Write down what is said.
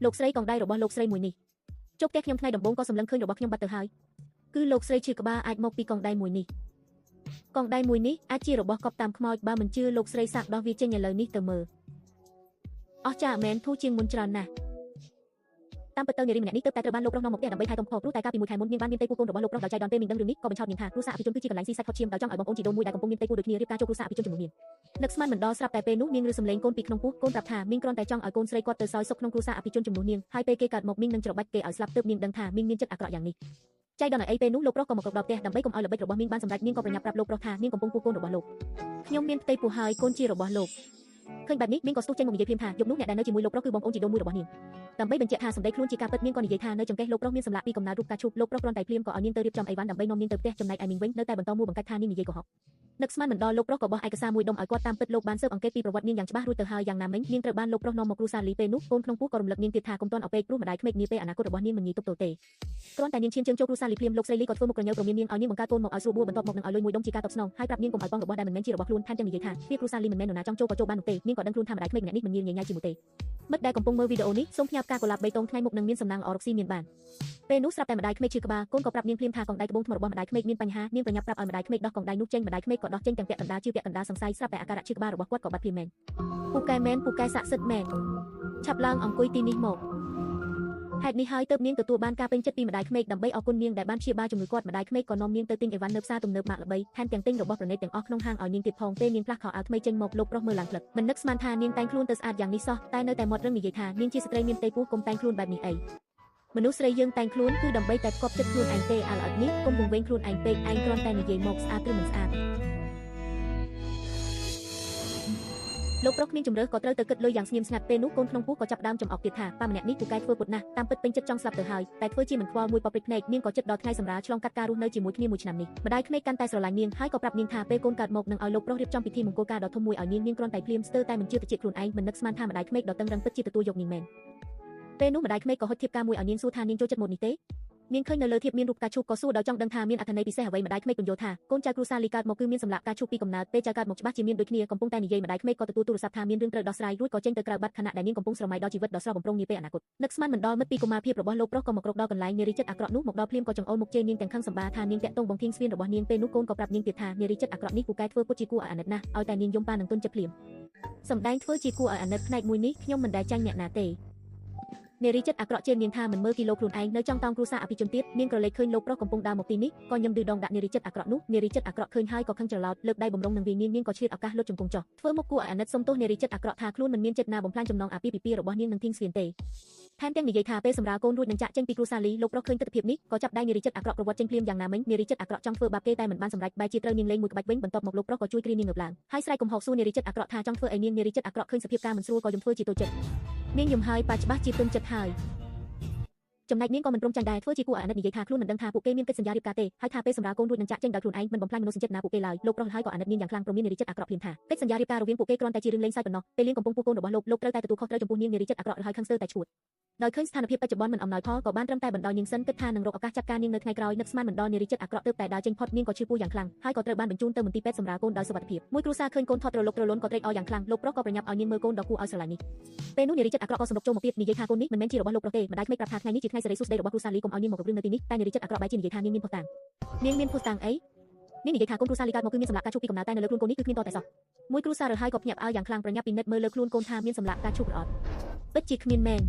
លោកស្រីកងដៃរបស់លោកស្រីមួយនេះជោគផ្ទះខ្ញុំថ្ងៃដំបូងក៏សម្លឹងឃើញរបស់ខ្ញុំបាត់ទៅហើយគឺលោកស្រីឈឺក្បាលអាចមកពីកងដៃមួយនេះកងដៃមួយនេះអាចជារបស់កប់តាមខ្មោចបើមិនជឿលោកស្រីសាកដោះវាចេញឥឡូវនេះទៅមើលអស់ចាមែនធូរជាងមុនច្រើនណាស់តាមពិតទៅនារីម្នាក់នេះទើបតែត្រូវបានលោកប្រុសនាំមកផ្ទះដើម្បីថែទាំខព្រោះតែកាលពីមួយខែមុននាងបានមានផ្ទៃពោះកូនរបស់លោកប្រុសដោយចៃដន្យពេលមីងដឹងរឿងនេះក៏បញ្ឆោតនាងថាគ្រួសារអភិជនគឺជាកន្លែងស៊ីសាច់ហត់ឈាមដោយចង់ឲ្យបងប្អូនជីដូនមួយដែលកំពុងមានផ្ទៃពោះដូចគ្នារៀបការចូលគ្រួសារអភិជនជំនួសនាងនឹកស្មានមិនដល់ស្រាប់តែពេលនោះនាងឬសំឡេងកូនពីក្នុងពោះកូនប្រាប់ថាមីងគ្រាន់តែចង់ឲ្យកូនស្រីគាត់ទៅសោយសុខក្នុងគ្រួសារអភិជនជំនួសនាងហើយពេលគេកើតមកមីងនឹងច្របាច់គេឲ្យស្លាប់ទើបនាងដឹងថាមីងមានចិត្តអាក្រក់យ៉ាងនេះចៃដន្យឲ្យអីពេលនោះលោកប្រុសក៏មកគ្រប់ដល់ផ្ទះដើម្បីកុំឲ្យល្បិចរបស់មីងបានសម្រេចនាងក៏ប្រញាប់ប្រាប់លោកប្រុសថានាងកំពុងពោះកូនរបស់លោកខ្ញុំមានផ្ទៃពោះហើយកូនជារបស់លោកឃើញបែបនេះមីងក៏ស្ទុះចេញមកនិយាយភ្លាមថាយប់នោះអ្នកដែលនៅជាមួយលោកប្រុសគឺបងប្អូនជីដូនមួយរបស់នាងដើម្បីបញ្ជាក់ថាសម្ដីខ្លួនជាការពិតនាងក៏និយាយថានៅចង្កេះលោកប្រុសមានសម្លាកពីកំណើតរូបកាឈូកលោកប្រុសគ្រាន់តែភ្លាមក៏ឲ្យនាងទៅរៀបចំអីវ៉ាន់ដើម្បីនាំនាងទៅផ្ទះចំណែកឯមីងវិញនៅតែបន្តមួបង្កាច់ថានាងនិយាយកុហកនឹកស្មានមិនដល់លោកប្រុសក៏បោះឯកសារមួយដុំឲ្យគាត់តាមពិតលោកបានស៊ើបអង្កេតពីប្រវត្តិនាងយ៉ាងច្បាស់រួចទៅហើយយ៉ាងណាមិញនាងត្រូវបានលោកប្រុសនាំមកគ្រួសារលីពេលនោះកូនក្នុងពោះក៏រំលឹកនាងទៀតថាកុំទាន់ឲ្យពេកព្រោះម្ដាយក្មេកនាពេលអនាគតរបស់នាងមិនងាយទប់ទល់ទេគ្រាន់តែនាងឈានជើងចូលគ្រួសារលីភ្លាមលោកស្រីលីក៏ធ្វើមុខក្រញើព្រមាននាងឲ្យនាងបង្កើតកូនមកឲ្យស្រួលបួលបន្ទាប់មកនឹងឲ្យលុយមួយដុំជាការតបស្នងហើយប្រាប់នាងកុំឲ្យបងរបស់ដែលមិនមែនជារបស់ខ្លួនថែមទាំងនិយាយថាវាគ្រួសារលីមិនមែននរណាចង់ចូលក៏ចូលបាននោះទេនាងក៏ដឹងខ្លួនថាម្ដាយក្មេកម្នាក់នេះមិនងាយញ៉ៃជាមួយទេមិត្តដែលកំពុងមើលវីដេអូនេះសូមផ្ញើផ្កាកុលាបបៃតងថ្ងៃមុខនឹងមានសំណាងល្អរកស៊ីមានបានពេលនោះស្រាប់តែម្ដាយក្មេកឈឺក្បាលកូនក៏ប្រាប់នាងភ្លាមថាកងដៃត្បូងថ្មរបស់ម្ដាយក្មេកមានបញ្ហានាងប្រញាប់ប្រាប់ឲ្យម្ដាយក្មេកដោះកងដៃនោះចេញម្ដាយក្មេកក៏ដោះចេញទាំងពាក់កណ្ដាលជឿពាក់កណ្ដាលសង្ស័យស្រាប់តែអាការៈឈឺក្បាលរបស់គាត់ក៏បាត់ភ្លាមមែនពូកែមែនពូកែស័ក្តិសិទ្ធិមែនឆាប់ឡើងអង្គុយទីនេះមកហេតុនេះហើយទើបនាងទទួលបានការពេញចិត្តពីម្ដាយក្មេកដើម្បីអរគុណនាងដែលបានព្យាបាលជំងឺគាត់ម្ដាយក្មេកក៏នាំនាងទៅទិញអីវ៉ាន់នៅផ្សារទំនើបម៉ាកល្បីថែមទាំងទិញរបស់ប្រណិតទាំងអស់ក្នុងហាងឲ្យនាងទៀតផងពេលនាងផ្លាស់ខោអាវថ្មីចេញមកលោកប្រុសមើលឡើងផ្លឹកមិននឹកស្មានថានាងតែងខ្លួនទៅស្អាតយ៉ាងនេះសោះតែនៅតែមាត់រឹងនិយាយថានាងជាស្ត្រីមានផ្ទៃពោះកុំតែងខ្លួនបែបនេះអីមនុស្សស្រីយើងតែងខ្លួនគឺដើម្បីតែផ្គប់ចិត្តខ្លួនឯងទេអាល្អិតនេះកុំវង្វេងខ្លួនឯងពេកឯងគ្រាន់តែនិយាយមកស្អាតឬមិនស្អាតលោកប្រុសគ្មានជំរឿក៏ត្រូវទៅគិតលុយយ៉ាងស្ងៀមស្ងាត់ពេលនោះកូនក្នុងពោះក៏ចាប់ដើមចំអកទៀតថាប៉ាម្នាក់នេះពូកែធ្វើពុតណាស់តាមពិតពេញចិត្តចង់ស្លាប់ទៅហើយតែធ្វើជាមិនខ្វល់មួយប៉ព្រិចភ្នែកនាងក៏ចិត្តដល់ថ្ងៃសម្រាលឆ្លងកាត់ការរស់នៅជាមួយគ្នាមួយឆ្នាំនេះម្ដាយក្មេកកាន់តែស្រឡាញ់នាងហើយក៏ប្រាប់នាងថាពេលកូនកើតមកនឹងឲ្យលោកប្រុសរៀបចំពិធីមង្គលការដ៏ធំមួយឲ្យនាងនាងគ្រាន់តែភ្លាមស្ទើរតែមិនជឿទៅជាខ្លួនឯងមិននឹកស្មានថាម្ដាយក្មេកដ៏តឹងរឹងពិតជាទទួលយកនាងមែនពេលនោះម្ដាយក្មេកក៏ហុចធៀបការមួយឲ្យនាងសួរថានាងចូលចិត្តម៉ូតនេះទេនាងឃើញនៅលើធៀបមានរូបផ្កាឈូកក៏សួរដោយចង់ដឹងថាមានអត្ថន័យពិសេសអ្វីម្ដាយក្មេកពន្យល់ថាកូនចៅគ្រួសារលីកើតមកគឺមានសម្លាកផ្កាឈូកពីកំណើតពេលចៅកើតមកច្បាស់ជាមានដូចគ្នាកំពុងតែនិយាយម្ដាយក្មេកក៏ទទួលទូរស័ព្ទថាមានរឿងត្រូវដោះស្រាយរួចក៏ចេញទៅក្រៅបាត់ខណៈដែលនាងកំពុងស្រមៃដល់ជីវិតដ៏ស្រស់បំព្រងនាពេលអនាគតនឹកស្មានមិនដល់មិត្តពីកុមារភាពរបស់លោកប្រុសក៏មករកដល់កន្លែងនារីចិត្តអាក្រក់នោះមកដល់ភ្លាមក៏ចង្អុលមុខជេរនាងទាំងខឹងសម្បាថានាងតាក់ទងបងធៀងស្វៀនរបស់នាងពេលនោះកូនក៏ប្រាប់នាងទៀតថានារីចិត្តអាក្រក់នេះពូកែធ្វើពុតជាគួរឲ្យអាណិតណាស់ឲ្យតែនាងយំប៉ានឹងទុនចិត្តភ្លាមសម្ដែងធ្វើជាគួរឲ្យអាណិតផ្នែកមួយនេះខ្ញុំមិនដែលចាញ់អ្នកណាទេនារីចិត្តអាក្រក់ជេរនាងថាមិនមើលគីឡូខ្លួនឯងនៅចង់តោងគ្រួសារអភិជនទៀតនាងក្រឡេកឃើញលោកប្រុសកំពុងដើរមកទីនេះក៏ញឹមឌឺដងដាក់នារីចិត្តអាក្រក់នោះនារីចិត្តអាក្រក់ឃើញហើយក៏ខឹងច្រឡោតលើកដៃបំរុងនឹងវានាងនាងក៏ឆ្លៀតឱកាសលុតជង្គង់ចុះធ្វើមុខគួរឲ្យអាណិតសុំទោសនារីចិត្តអាក្រក់ថាខ្លួនមិនមានចិត្តណាបំផ្លាញចំណងអាពាហ៍ពិពាហ៍របស់នាងនឹងធីងស្វៀនទេថែមទាំងនិយាយថាពេលសម្រាលកូនរួចនឹងចាក់ចេញពីគ្រួសារលីលោកប្រុសឃើញទិដ្ឋភាពនេះក៏ចាប់ដៃនារីចិត្តអាក្រក់ប្រវត្តិចេញភ្លាមយ៉ាងណាមិញនារីចិត្តអាក្រក់ចង់ធ្វើបាបគេតែមិនបានសម្រេចបែរជាត្រូវនាងលេងមួយក្បាច់វិញបន្ទាប់មកលោកប្រុសក៏ជួយគ្រានាងងើបឡើងហើយស្រែកកំហុសសួរនារីចិត្តអាក្រក់ថាចង់ធ្វើអីនាងនារីចិត្តអាក្រក់ឃើញសភាពការមិនស្រួលក៏យំធ្វើជាតូចចិត្តនាងយំហើយប៉ាច្បាស់ជាទុនចិត្តហើយចំណែកនាងក៏មិនព្រមចាញ់ដែរធ្វើជាគួរឲ្យអាណិតនិយាយថាខ្លួនមិនដឹងថាពួកគេមានកិច្ចសន្យារៀបការទេហើយថាពេលសម្រាលកូនរួចនឹងចាក់ចេញដោយខ្លួនឯងមិនបំផ្លាញមនោសញ្ចេតនាពួកគេឡើយលោកប្រុសហើយក៏អាណិតនាងយ៉ាងខ្លាំងព្រមមាននារីចិត្តអាក្រក់ភ្លាមថាកិច្ចសន្យារៀបការរវាងពួកគេគ្រាន់តែជារឿងលេងសើចប៉ុណ្ណោះពេលនាងកំពុងពោះកូនរបស់លោកលោកត្រូវតែទទួលខុសត្រូវចំពោះនាងនារីចិត្តអាក្រក់ហើយខឹងស្ទើរតែឈួតដោយឃើញស្ថានភាពបច្ចុប្បន្នមិនអំណោយផលក៏បានត្រឹមតែបណ្ដោយនាងសិនគិតថានឹងរកឱកាសចាត់ការនាងនៅថ្ងៃក្រោយនឹកស្មានមិនដល់នារីចិត្តអាក្រក់ទើបតែដើរចេញផុតនាងក៏ឈឺពោះយ៉ាងខ្លាំងហើយក៏ត្រូវបានបញ្ជូនទៅមន្ទីរពេទ្យសម្រាលកូនដោយសុវត្ថិភាពមួយគ្រួសារឃើញកូនថត់ត្រលុកត្រលន់ក៏ត្រេកអរយ៉ាងខ្លាំងលោកប្រុសក៏ប្រញាប់ឲ្យនាងមើលកូនដ៏គួរឲ្យស្រឡាញ់នេះពេលនោះនារីចិត្តអាក្រក់ក៏សម្រុកចូលមកទៀតនិយាយថាកូននេះមិនមែនជារបស់លោកប្រុសទេម្ដាយក្មេកប្រាប់ថាថ្ងៃនេះជាថ្ងៃសេរីសួស្តីរបស់គ្រួសារលីកុំឲ្យនាងមករករឿងនៅទីនេះតែនារីចិត្តអាក្រក់បែរជានិយាយថានាងមានភស្តុតាងនាងមានភស្តុតាងអីនាងនិយាយថាកូនគ្រួសារលីកើតមកគឺមានសម្លាកការឈូកពីកំណើតតែនៅលើខ្លួនកូននេះគឺគ្មានតតែសោះមួយគ្រួសាររើហើយក៏ភ្ញាក់ផ្អើលយ៉ាងខ្លាំងប្រញាប់ពិនិត្យមើលលើខ្លួនកូនថាមានសម្លាកការឈូកឬអត់ពិតជាគ្មានមែន